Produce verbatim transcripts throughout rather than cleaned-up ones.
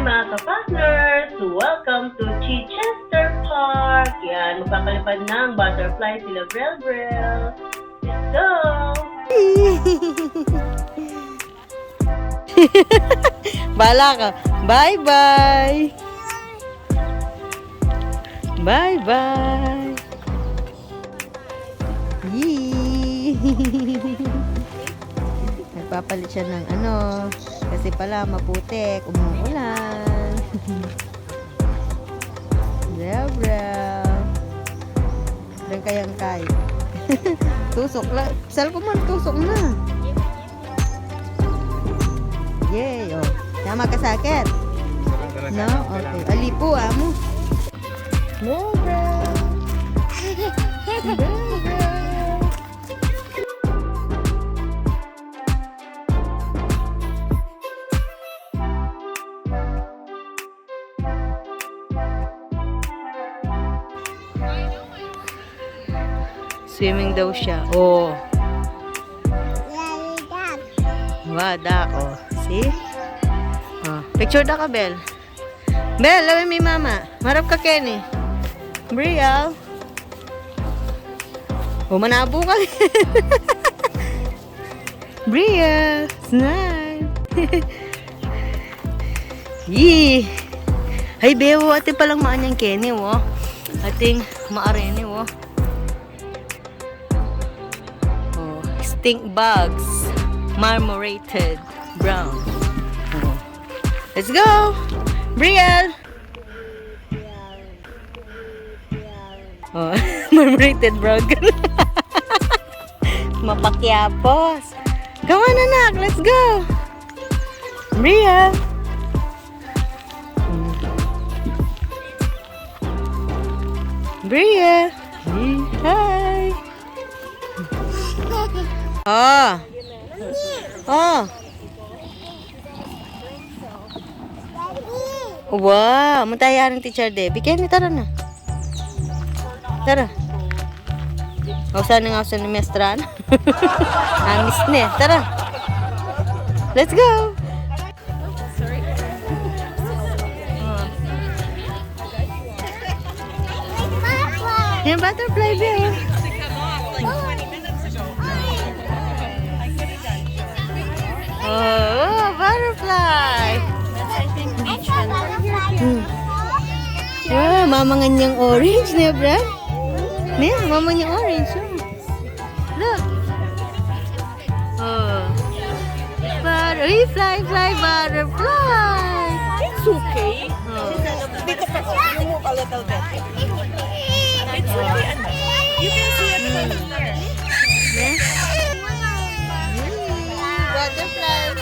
Mga ka-partners, welcome to Chichester Park. Yan, magpapalipad ng butterfly sila Brel Brel. Let's go! Bala ka. Bye-bye. Bye-bye. Yee. Nagpapalit siya ng ano, kasi pala maputik, umuulan. Zebra. Diyan kayang kay. Tusok la. Sal ko man, tusok na. Yay, oh. Tama ka sa akin? No? Okay. Ali po, amo. Zebra. Zebra. Swimming daw siya. Oh. Wada, oh. See? Oh. Picture da ka, Bel. Bel, lawin mi mama. Marap ka, Kenny. Brielle. Oh, manabo ka. Bria, smile. Yee. Ay, beo, atin palang maanyang keni, wo. Atin maareni, wo. Oh, stink bugs, marmorated brown. Oh. Let's go! Brielle! Oh, marmorated brown ka na. Mapakyapos. Come on, anak. Let's go. Bria. Bria. Hi. Oh. Oh. Wow, munta ya rin Teacher Debbie. Kenny, tara na. Tara. Ausan na nga, ausan na, mestran. Amis ne. Tara. Let's go. Yan, butterfly, be. Oh, butterfly. Hmm. Wow, mamangan yang orange, ne, Brad? Ne, mamangan yang orange, oh. Look. Oh. But, uy, fly, fly, butterfly. It's okay. Oh. Because you move a little bit. It's okay, anak. You can see it from here. Yeah? Mm, butterfly.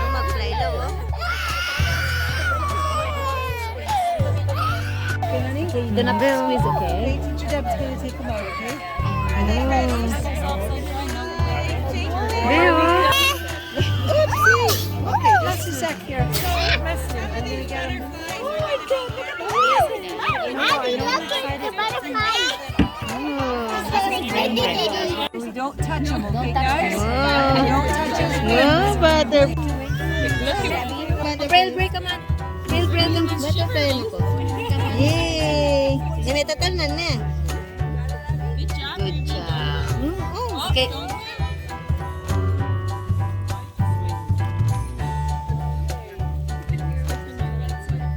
Mag-fly daw, oh. Gonna squeeze, okay? Teacher Deb's gonna take them out, okay? Oopsie! Okay, just a sec here. I'm gonna get 'em. We don't touch 'em, okay, guys? Wow. We don't touch 'em. Wow, butter-, Brel, break 'em, ah. Brel, break 'em. Butterfly na po. Yay! Yan, may tatalnan na. Good job. Mm, oh. Okay.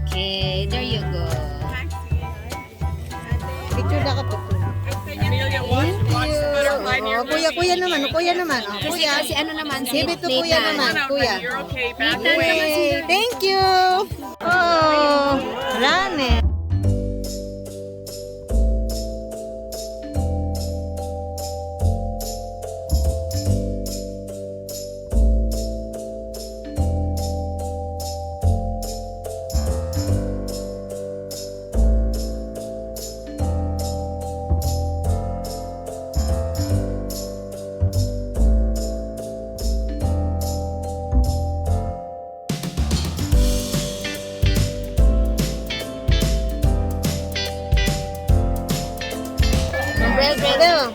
Okay, there you go. Picture na ka, picture. Amelia, watch, watch the butterfly near me. Oh, kuya, kuya naman, oh, kuya naman. Oh, kuya. Kasi ano naman, si Nathan. Kuya naman, kuya. You're okay. Nathan naman si Nathan. Thank you. Oh, run eh. Brother.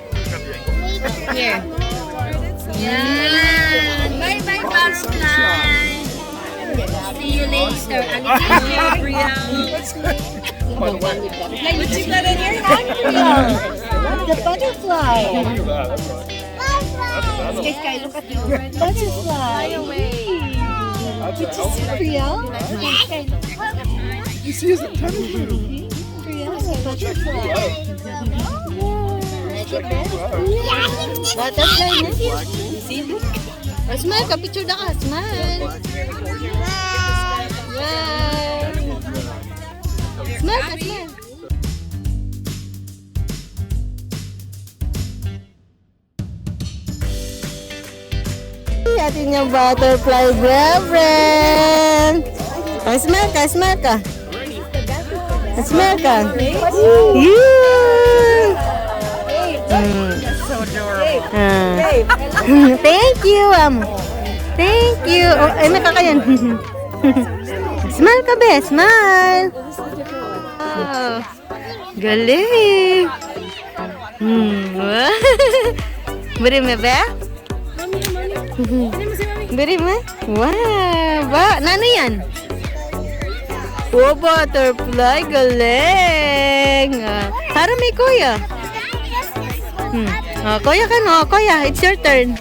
Here. Yan. Bye-bye, butterfly. See you later. Thank you, Gabriel. What you got in your hand, Gabriel? The butterfly. Sky, Sky, look at you. Butterfly. Did you see Gabriel? Sky, look. You see his antennas? Butterfly na. Smile ka, picture da ka. Smile. Smile. Smile ka, smile. Atin yang butterfly, brethren. Ay, smile ka, smile ka. Smile ka. Yun. Mm. Ah. Thank you, amo. Thank you. O, ay, nakakayan. Smile ka, be. Smile. Wow. Galing. Hmm. Buri me, be? Buri me? Wow. Ba, nanu yan? Wow, butterfly. Galing. Ah, harap me, kuya. Hmm. O, kuya ka, no? Kuya, it's your turn.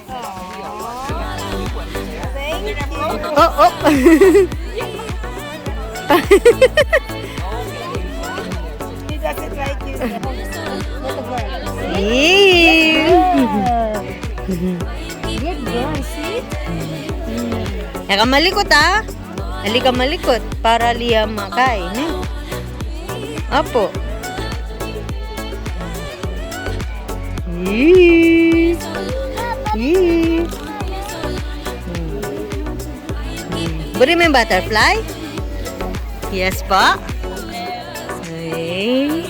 Oh, oh. He doesn't like you. Yay. Good girl, see? Eka malikut, ah. Ali ka malikut para ali ya makain, eh. Apo. Yee. Yee. Buri me butterfly? Yes po. Ay.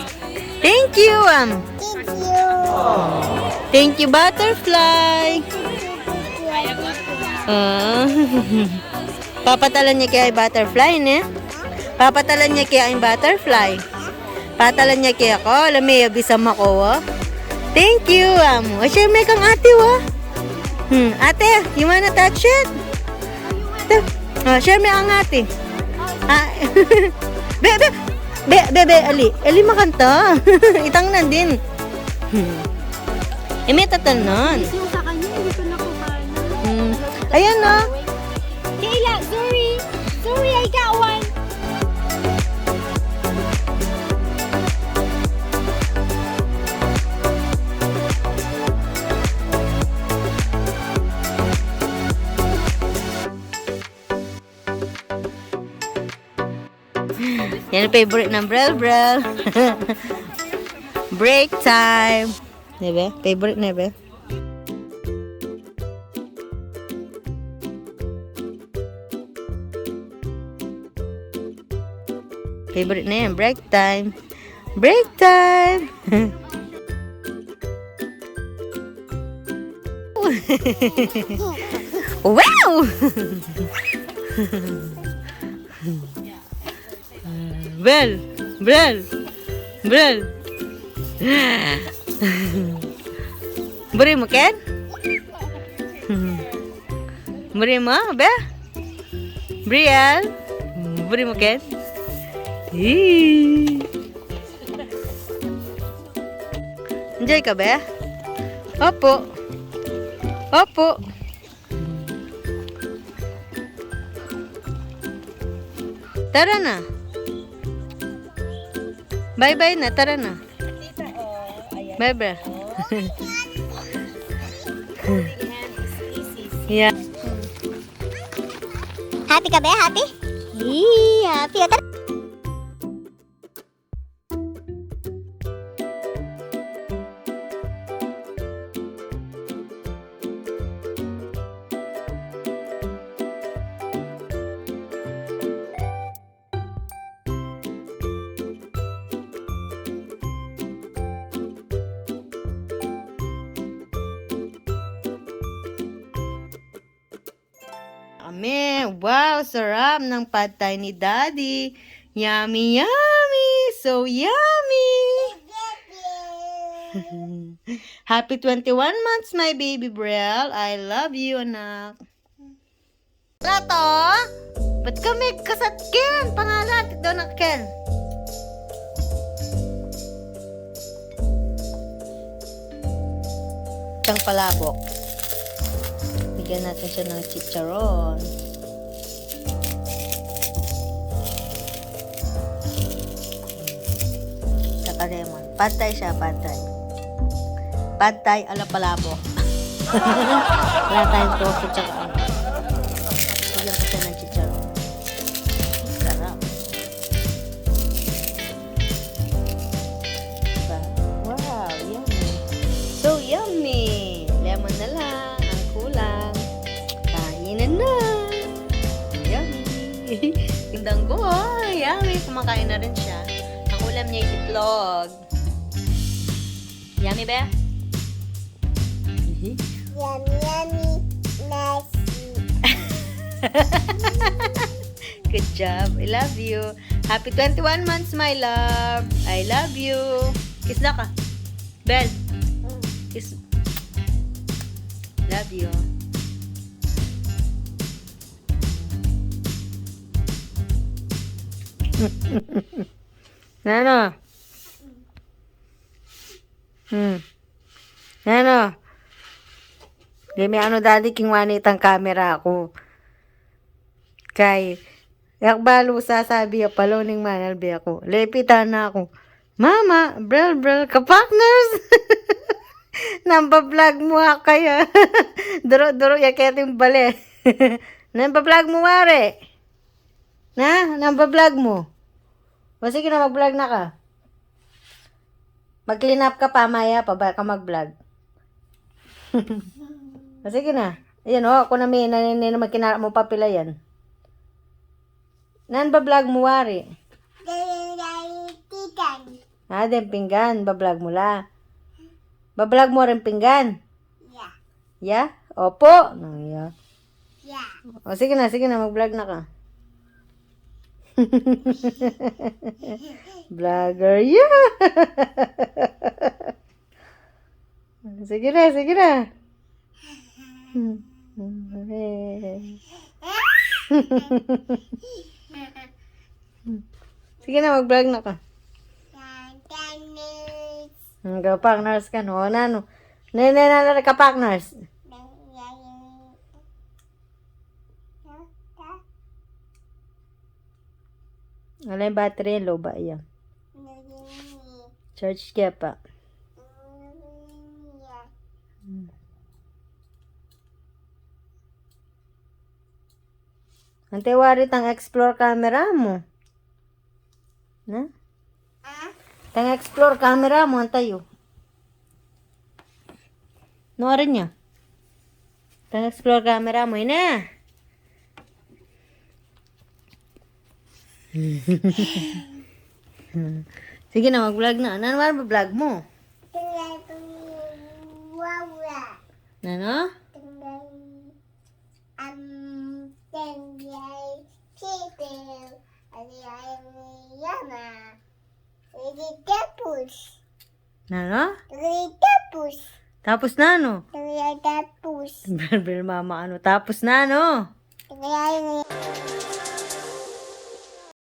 Thank you, um. Thank you. Thank you, butterfly. Ah. Papatalan ya ke ing butterfly, ne? Papatalan ya ke ing butterfly. Patalan ya ke aku, ala me, abis a makuwa. Thank you, amo. O, share me kang ate, wa. Hmm, ate, you wanna touch it? Ito. O, share me kang ate. Ah, be, be, be, be, be, ali. Ali makanta. Itang nandin. Hmm. E, me tatanan. Yung sa kanya, hindi ko nakuha na. Hmm. Ayan, no? Kayla, Zuri! Zuri, I got one! Yan ang favorite ng Brel Brel. Break time. Diba? Favorite na, be? Favorite na yan. Break time. Break time! Wow! Brel! Brel! Brel! Buri mu ken? Buri mu, be? Briel? Buri mu ken? Hii. Enjoy ka, be? Opo. Opo. Tara na. Bye-bye na, tara na. Bye-bye. Yeah. Happy ka, be? Happy? Yee, happy. Tara. Kami. Wow, sarap ng pad thai ni Daddy. Yummy, yummy! So yummy! Happy twenty-one months, my baby Brel. I love you, anak. Lato? Ba't kami kasat Ken? Pangalan, tikdo na Ken. Isang palabok. Bigyan natin siya ng chicharon. Tsaka lemon. Pantay siya, pantay. Pantay ala palabok. Wala tayong tofu tsaka ano. Bigyan ko siya ng chicharon. Sarap. Diba? Wow, yummy. So yummy. Lemon na lang ang kulang. Kainin na. Yummy. Tingnan ko, oh, yummy. Kumakain na rin siya. Ang ulam niya ay itlog. Yummy, be? Yummy, yummy, nasi. Good job. I love you. Happy twenty-one months, my love. I love you. Kiss daw ka. Bel. Kiss. Love you. Nanu? Hmm. Nanu? Deme anu, Daddy, king wani tang kamera ku. Kay, yak balu sasabi ya palo ning manalbe ku. Lepitan na ku. Mama, Brel, Brel, ka-partners. Nanu ba vlog mu, a kaya? Duru-duru ya keti bale. Nanu ba vlog mu, wari? Na, nanu ba vlog mu? O, sige na, mag-vlog na ka. Mag-clean up ka pa, maya pa, ba ka mag-vlog? O, sige na. Ayan, o, aku na mi, na, na, na, magkinala mu papila yan. Nanu ba vlog mu, wari? Titan. Ah, deng pinggan, ba-vlog mu la. Ba-vlog mu ring pinggan? Ya. Ya? Opo. Nang ya. Ya. O, sige na, sige na, mag-vlog na ka. Vlogger, ya. Sige na, sige na. Sige na, mag-vlog na ka. Ang ka-partners ka, no? Nanu? Nene, nanu ka-partners? Ala ing battery, low ba iya? Charge ke pa. Hmm. Ante, wari tang explore camera mu. Na? Tang explore camera mu, ante yu. No, arin ya. Tang explore camera mu, ina. Sige na, mag-vlog na. Nanu, wari ba vlog mu? Nanu? Ang tanggal sipil, ang yama. Tapos? Tapos tapos. Tapos nanu? Tapos. Bil, bil, mama, anu? Tapos nanu?